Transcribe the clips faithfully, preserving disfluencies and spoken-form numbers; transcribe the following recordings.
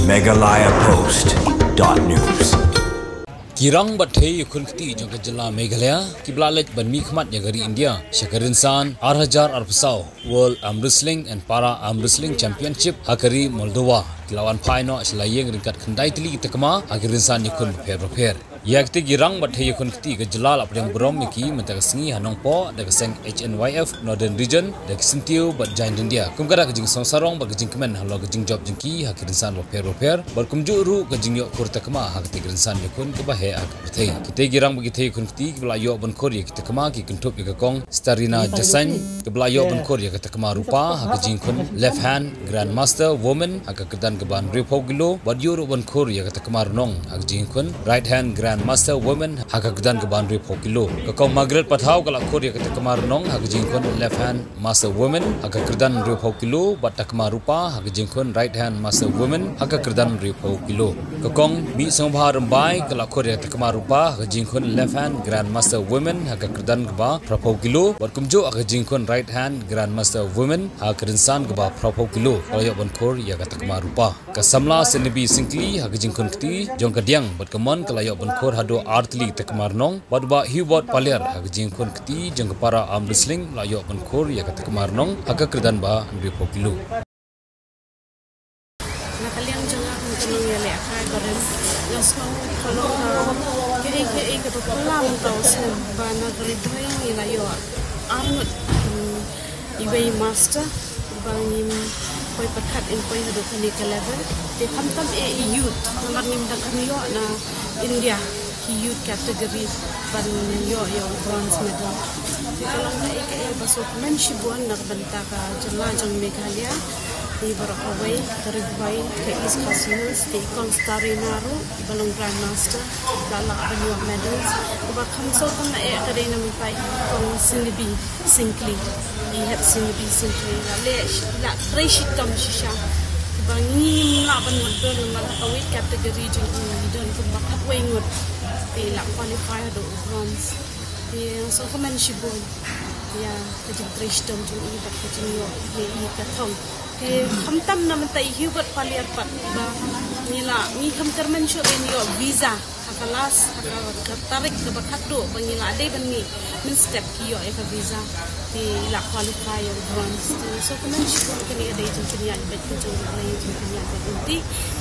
Meghalaya Post dot news. Ki rang bad thei ïakhun kti jong ka jylla Meghalaya ki ba la leit ban mihkhmat ïa ka ri India sha ka rynsan ar hajar arphew saw World Arm Wrestling and Para Arm Wrestling Championship ha ka ri Moldova ki la wan phai noh sha la ïing ryngkat khyndai tylli ki takma ha ki rynsan ïakhun bapher bapher. Ïa kita ki rang bad thei ïakhun kti ka jylla la pdiang burom ïa ki mynta ka sngi ha Nongpoh da ka seng H N Y F Northern Region da ki syntiew bad Jaiñtia. Kum ka da ka jingsong sarong bad ka jingkmen halor ka jingjop jong ki ha ki rynsan bapher bapher bad kumjuh ruh ka jingïoh khur takma ha kita ki rynsan ïakhun kaba heh ha ka pyrthei. Kita ki rang bad ki thei ïakhun kti ki ba la ïoh ban khur ïa ki takma ki kynthup ïa ka kong Starina Jasain, ka ba la ïoh ban khur ïa ka takma rupa ha ka jingïakhun Left Hand Grandmaster Women ha ka kyrdan kaba hynriewphew kilo, bad ïoh ruh ban khur ïa ka takma rnong ha ka jingïakhun Right Hand Grandmaster Women ha ka kyrdan kaba hynriewphew kilo. Ka kong Margaret Pathaw ka la khur ïa ka takma rnong ha ka jingïakhun Left Hand Master Women ha ka kyrdan hynriewphew kilo, bad takma rupa ha ka jingïakhun Right Hand Master Women ha ka kyrdan hynriewphew kilo. Ka kong Mihsngewbha Rymbai ka la khur ïa ka takma rupa ha ka jingïakhun Left Hand Grandmaster Women ha ka kyrdan kaba phraphew kilo, bad kumjuh ha ka jingïakhun Right Hand Grandmaster Women ha ka rynsan kaba phraphew kilo ka la ïoh ban khur ïa ka takma rupa. Ka samla Sinibi Singkli ha ka jingïakhun kti jong ka diang bad ka mon ka la ïoh ban khur haduh ar tylli ki takma rnong, bad u Bah Hubert Paliar ha ka jingïakhun kti jong ka Para Arm Wrestling la ïoh ban khur ïa ka takma rnong ha ka kyrdan ba hynriewphew kilo. Na ka liang jong nga kum ka nongïalehkai barim, nga sngew ka long ka, kaei kaei kaba phylla mynta u snem ba na ka ri Dubai ngi la ïoh ar ngut, mm, iwei master ba ngim poi pyrkhat in poi haduh kane ka level. Te khamtam eh i youth namar ngim dang kham ïoh na India ki youth category ban ïoh ïa u bronze medal. Te ka long kaei kaei ba sngewkmen shibun na ka bynta ka jylla jong Meghalaya. Te baroh kawei ka Ri Bhoi, ka East Khasi Hills, te i kong Starina ruh iba long Grandmaster la lah ban ïoh medals. Kaba kham sngewthuh na eh ka dei na mynta i kong Sinibi Singkli, i hep Sinibi Singkli la leh, la trei shitom shisha. Kaba ngim lah ban mutdur namar ha ka weight category jong i i don kumba khatwei ngut. Te i la qualify haduh u bronze. Te nga sngewkmen shibun ïa ka jingtrei shitom jong i bad ka jingïoh ïa i ka thong. Te khamtam na mynta i Hubert Paliar pat ba ngi la, ngi kham kyrmen shuh ban ïoh visa ha ka last, ha ka, ka tarik kaba khatduh ba ngi la dei ban mih mynstep ki ïoh ïa ka visa. Te i la qualify ïa u bronze. Te nga sngewkmen shibun, kane ka dei jingpynïaid beit ka jong U Blei, jingpynïaid beit lynti.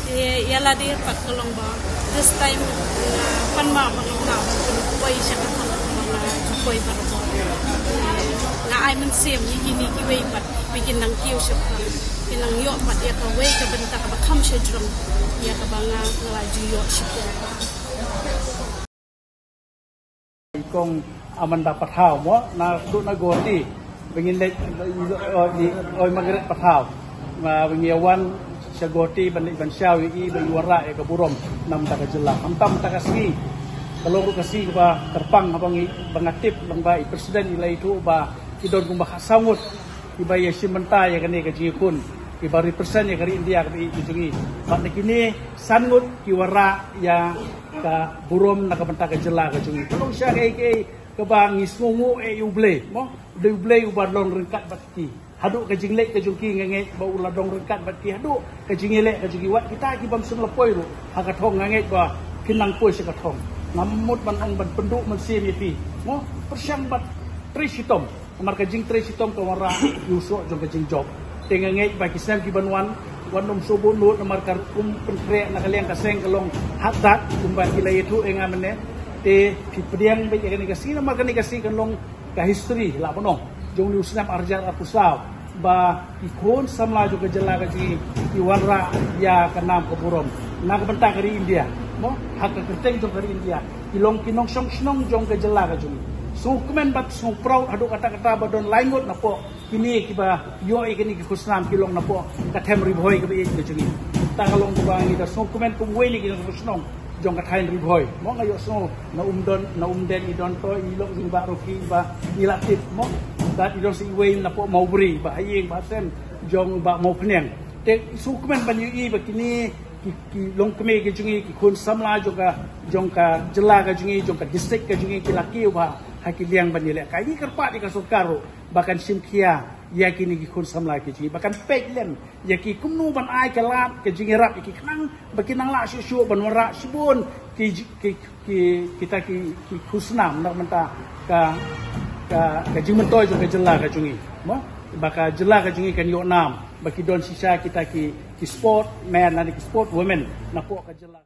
Te ïa lade pat ka long ba this time nga pan ma ba nga lah ban pynpoi sha ka thong ba nga ju poi barabor. Te nga ai mynsiem ïa kine kiwei pat ba kin nang kiew shaphrang, kin nang ïoh pat ïa kawei ka bynta kaba kham shajrong ïa kaba nga, nga la ju ïoh shaphrang. I kong Amanda Pathaw mo, naduh na Guwahati ba ngin leit, oi, oi, Margaret Pathaw, ba ngin ïa wan sha Guwahati ban leit ban shaw ïa i ba i wanrah ïa ka burom na bynta ka jylla. Khamtam mynta ka sngi ka long ruh ka sngi kaba kyrpang haba ngi, ba nga tip lyngba i president i la ïathuh ba ki don kumba khatsaw ngut kiba ïashim bynta ïa kane ka jingïakhun, kiba represent ïa ka ri India kaba ïeit ka jong ngi. Bad na kine san ngut ki wanrah ïa ka burom na ka bynta ka jylla ka jong ngi. Ka long shisha kaei kaei kaba ngi sngewnguh eh ïa U Blei mo. U dei U Blei uba long ryngkat bad ki. Haduh ka jingleh ka jong ki nga ngeit ba u la dang ryngkat bad ki haduh ka jingïaleh ka jong ki. Wat kita ki bym shym la poi ruh ha ka thong nga ngeit ba kin nang poi sha ka thong. Ngam mut ban ong ban pynduh mynsiem ïa phi mo, pyrshang bad trei shitom. Namar ka jingtrei shitom ka wanrah ïa u soh jong ka jingjop. Te nga ngeit ba ki snem ki ban wan, wat nym sngewbun lut namar ka rukom pynkhreh na ka liang ka seng ka long haduh kumba ki la ïathuh ïa nga mynne. Te phi pdiang beit ïa kane ka sngi namar kane ka sngi kan long ka history, lah ban ong, jong une u snem ar hajar arphew saw ba ki khun samla jong ka jylla ka jong ngi ki wanrah ïa ka nam ka burom na ka bynta ka ri India mo, ha ka kyrteng jong ka ri India. Ki long ki nongshong shnong jong ka jylla ka jong ngi. Sngewkmen bad sngewproud haduh katta katta ba don lai ngut napoh kine kiba ïoh ïa kine ki khusnam ki long napoh ka them Ri Bhoi kaba ïeit ka jong ngi. Kata ka long kaba ngi da sngewkmen kum uwei na ki nongshong shnong jong ka thaiñ Ri Bhoi mo. Nga ïohsngew na Umdon, na Umden i don to, i long jingbah ruh ki ba ngi la tip mo. Bad i don sa iwei napoh Mawbri, Bah Haïing, Bah Sen jong Bah Mawphniang. Te sngewkmen ban ïohi ba kine ki, ki longkmie ki jong ngi, ki khun samla jong ka, jong ka jylla ka jong ngi, jong ka district ka jong ngi ki la kiew bha ha ki liang ban ïalehkai. Ngi kyrpad ïa ka sorkar ruh ba kan shim khia ïa kine ki khun samla ki jong ngi ba kan peit lem ïa ki kumno ban ai ka lad ka jingïarap ïa ki khnang ba kin nang lah shuh shuh ban wanrah shibun ki ki ki kita ki ki khun snam na bynta ka ka ka jingmyntoi jong ka jylla ka jong ngi. Mo ba ka jylla ka jong ngi kan ïoh nam ba ki don shisha kita ki ki sport man lane ki sport women na poh ka jylla.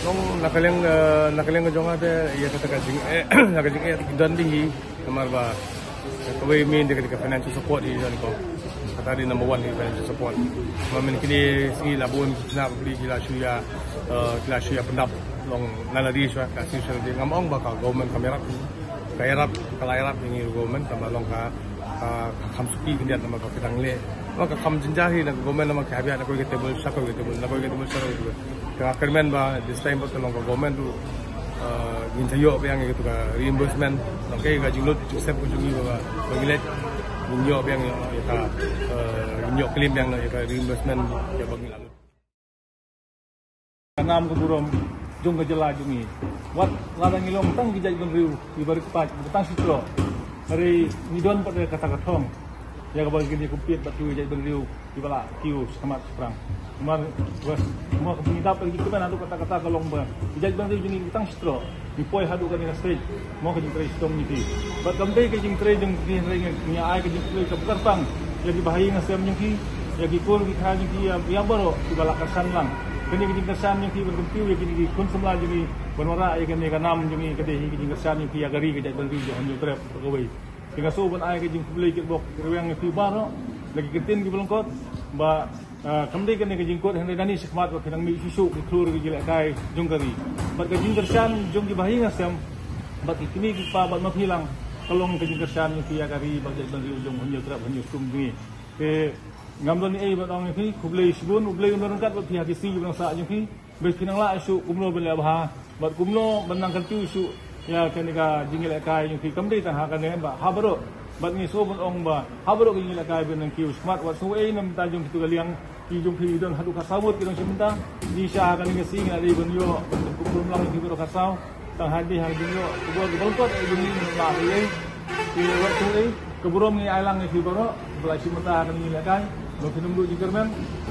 Long na ka liang, eh, na ka liang ka jong nga te ïa kata ka jing, eh, na ka jing, eh, don ding hi. Namar ba kawei main dei ka financial support hi don ko. Kata dei number one hi financial support. Namar mynta kine sngi la bun ki khynnah ki la shu ïa, eh, ki la shu ïa pyndap long na lade shuwa ka shu shu dei ngam ong ba ka government kam ïarap. Ka ïarap, ka la ïarap ïa ngi government, ka ma long ka, ka, ka kham suki khyndiat namar ba ka dang leh. Namar ka kham jynjar hi na ka government namar ka hap ïa na kawei ka table sha kawei ka table, na kawei ka table sha kawei ka table. Ka kyrmen ba this time ba ka long ka government ruh, ah, ngin sa ïoh biang ïa ka reimbursement. Long kaei ka jinglut jingsep ka jong ngi ba, ba ngi leh. Ngin ïoh biang ïa ka, ah, ngin ïoh claim biang ïa ka reimbursement ïa ba ngi la lut. Ka nam ka burom jong ka jylla jong ngi. Wat lada ngi long tang ki jaitbynriew kiba rit paid, kiba tang shi troh. Hynrei ngi don pat kata ka thong ïa kaba ngin ïa compete bad kiwei jaitbynriew kiba la kiew shakhmat shaphrang. Namar, namar kaba ngi dap ïa ki kmen haduh katta katta ka long ba ki jaitbynriew jong ngi ki tang shi troh. Ngi poi haduh kane ka stage, mo ka jingtrei shitom ngi phi. Bad kam dei ka jingtrei jong ngi hynrei ngi ai ka jingtrei kaba kyrpang ïa ki bahaïing hasem jong ngi, ïa ki kur ki kha jong ngi, ïa, ïa baroh kiba la kyrshan lang. Kane ka jingkyrshan jong ngi ban kyntiew ïa kine ki khun samla jong ngi ban wanrah ïa kane ka nam jong ngi ka dei hi ka jingkyrshan jong ngi ïa ka ri ka jaitbynriew jong Hynñiewtrep kawei. Te nga sngewbha ban ai ka jingkhublei kitbok kitrwiang ïa phi baroh na ki ktien kiba lyngkot ba Ah, kam dei kane ka jingkut hynrei nangne shakhmat ba phin nang mih shuh shuh ki khlur ki jingïalehkai jong ka ri. Bad ka jingkyrshan jong ki bahaïing hasem bad ki kmie ki kpa bad ma phi lang ka long ka jingkyrshan jong ki ïa ka ri bad jaitbynriew jong Hynñiewtrep Hynñiewsum jong ngi. Te ngam don ei ei ban ong ïa phi, khublei shibun, U Blei un don ryngkat bad phi ha ki sngi kiba nang sah jong phi. Bad phin nang lah shuh kumno ban leh bha bad kumno ban nang kyntiew shuh ïa kane ka jingïalehkai jong phi, kam dei tang ha kane ba ha baroh. Bad ngi sngewbha ban ong ba ha baroh ka jingïalehkai ban nang kiew shakhmat, wat sngew ei na bynta jong kito ka liang, ki jong phi ki don haduh khatsaw ngut ki don shi bynta. Ngi sha ha kane ka sngi ngi la dei ban ïoh ban kum kum lang ki baroh khatsaw. Tang ha dei ha ka jingïoh ka bor ka bor kot ei jong ngi, ngi la dei ei. Ki wat tu ei ka burom ngi ai lang ïa phi baroh ba la shim bynta ha kane ka jingïalehkai. Ba phin ym duh jingkyrmen,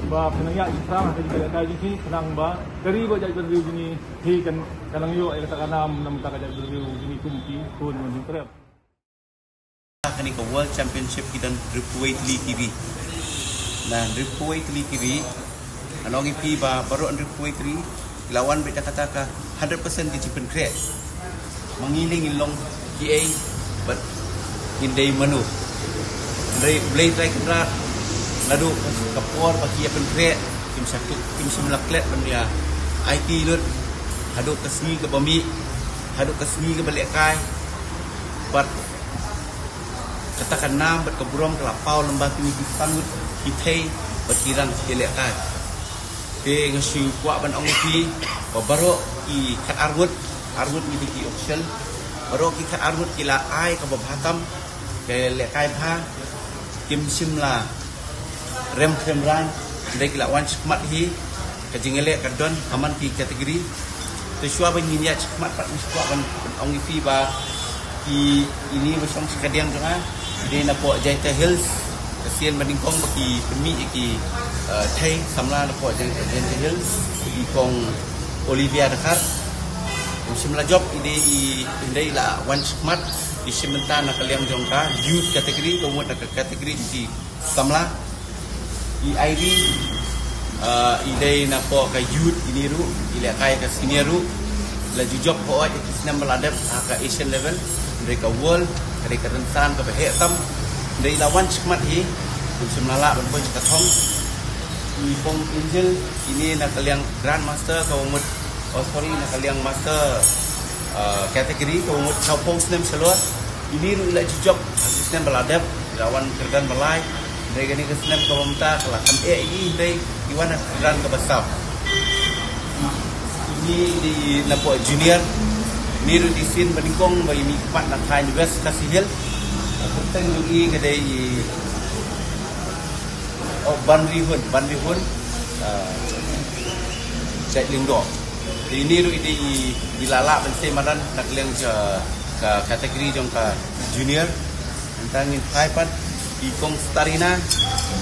ba phin nang ïaid jingthrang ha ka jingïalehkai jong phi, khnang ba ka ri bad jaitbynriew jong ngi hi kan, kan nang ïoh ïa kata ka nam na bynta ka jaitbynriew jong ngi kum ki khun Hynñiewtrep. Kane ka World Championship ki don hynriewphew wei tylli ki ri. Na hynriewphew wei tylli ki ri, ngan ong ïa phi ba baroh hynriewphew wei tylli ki la wan beit da kata ka hundred percent ki jingpynkhreh. Ma ngi lei ngin long kiei bad ngin dei mano. Hynrei U Blei Trai Kynrad naduh ka por ba ki ïa pynkhreh kim shym, kim shym la klet ban ïa aiti lut haduh ka sngi kaba mih, haduh ka sngi kaba lehkai. Bad kata ka nam bad ka burom ka la paw lyngba kine ki san ngut ki thei bad ki rang ki lehkai. Te nga shu kwah ban ong ïa phi ba baroh ki khatar ngut, ar ngut ngi dei ki official, baroh ki khatar ngut ki la ai kaba bha tam, ka lehkai bha, kim shym la rem khlem rang, hynrei ki la wan shakhmat hi, ka jingïaleh ka don ha man ki category. Te shuwa ba ngin ïaid shakhmat pat ngi shu kwah ban, ban ong ïa phi ba ki, ine ba shong sha kadiang jong nga, ki dei na poh Jaintia Hills, ka sien ba nyngkong ba ki pynmih ïa ki, eh, thei samla na poh Jain-, Jaintia Hills, i kong Olivia Dkhar. Kim shym la jop i dei i, i dei la wan shakhmat, i shim bynta na ka liang jong ka youth category, ka mut na ka category jong ki samla. I Ivy, ah, i dei na poh ka youth, ine ruh i lehkai ka senior ruh. La ju jop hooid ïa ki snem ba la dep ha ka Asian level, hynrei ka world ka dei ka rynsan kaba heh tam. Hynrei la wan shakhmat hi, kim shym la lah ban poi sha ka thong. I Pong Angel, ine na ka liang grandmaster, ka mut, oh sorry, na ka liang master, ah, category, ka mut sawphew snem shalor. Ine ruh i la ju jop ha ki snem ba la dep, i la wan kyrdan ba lai. Hynrei kane ka snem kaba mynta ka la kham eh ïa i, hynrei i wan ha kyrdan kaba saw. Ine i dei na poh junior. Ine ruh i dei sien ba nyngkong ba i mihkhmat na thaiñ West Khasi Hills. Ka kyrteng jong i ka dei i, oh, Banrihun, Banrihun, ah, Jait Lyngdoh. Te ine ruh i dei i, i la lah ban sei madan na ka liang ka, ka category jong ka junior. Tang ngin phai pat i Kong Starina,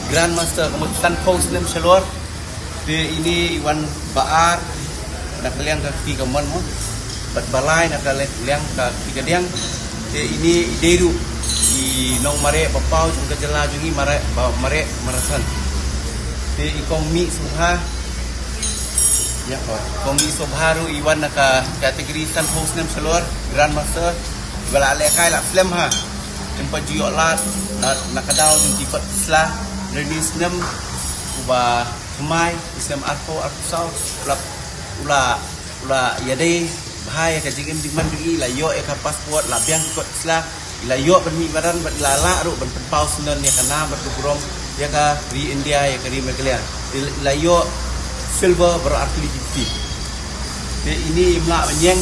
Grandmaster, ka mut san phew snem shalor. Te ine i wan ba ar na ka liang ka kti ka mon mo. Bad ba lai na ka liang ka kti ka diang. Te ine i dei ruh i nongmareh ba paw jong ka jylla jong ngi, mareh ba mareh Marathon. Te i Kong Mih Sobha, ya ko, Kong Mih Sobha ruh i wan na ka category san phew snem shalor, Grandmaster. Ba la lehkai la slem ha. Em pat ju ïoh lad na, na ka daw jong ki kot sla. Lane snem uba thymmai, snem arphew arphew saw, u la, u la, u la ïadei bha ïa ka jingim jingman jong i, la ïoh ïa ka passport, la biang ki kot sla, i la ïoh ban mih madan bad i la lah ruh ban pynpaw syndon ïa ka nam bad ka burom ïa ka ri India, ïa ka ri Meghalaya. I la, i la ïoh silver baroh artylli ki kti. Te ine im lah ban ïeng,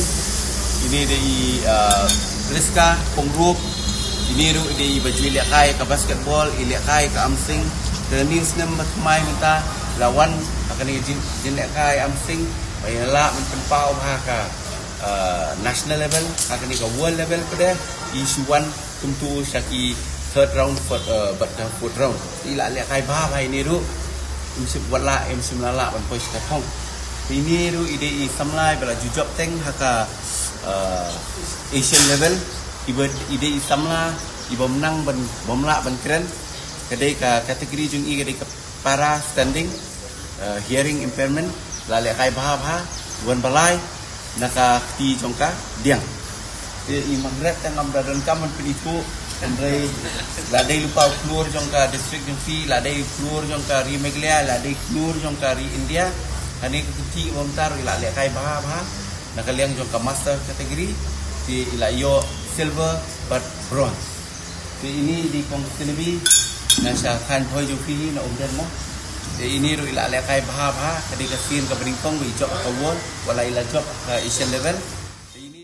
ine dei i, ah, Priska Pongrup, ine ruh i dei i ba ju lehkai ka basketball, i lehkai ka arm sling. Te ine snem ba thymmai mynta la wan ha kane ka jing, jinglehkai arm sling ba i la lah ban pynpaw bha ka, ah, national level, ha kane ka world level pat de i shu wan kumtu sha ki third round, fourth, eh, bad ka fourth round. I la lehkai bha bha ine ruh. Im shym wat la, im shym la lah ban poi sha ka thong. Ine ruh i dei i samla ba la ju jop teng ha ka, eh, Asian level. I ba, i dei i samla i bym nang ban, bym lah ban kren. Ka dei ka category jong i ka dei ka para standing, eh, hearing impairment, la lehkai bha bha, wan ba lai na ka kti jong ka diang. Te i Margaret te ngam da donkam ban pynithuh, hynrei la dei lypa u khlur jong ka district jong phi, la dei u khlur jong ka ri Meghalaya, la dei u khlur jong ka ri India. Kane ka kti ba mynta ruh i la lehkai bha bha na ka liang jong ka master category, te i la ïoh silver bad bronze. Te ine i dei i Kong Sinabi na sha thaiñ Bhoi jong phi hi na Umden mo. Te ine ruh i la lehkai bha bha, ka dei ka sien kaba nyngkong ba i jop ha ka world, wat la i la jop ha ka Asian level. Te ine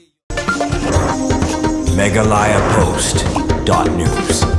Meghalaya Post dot news.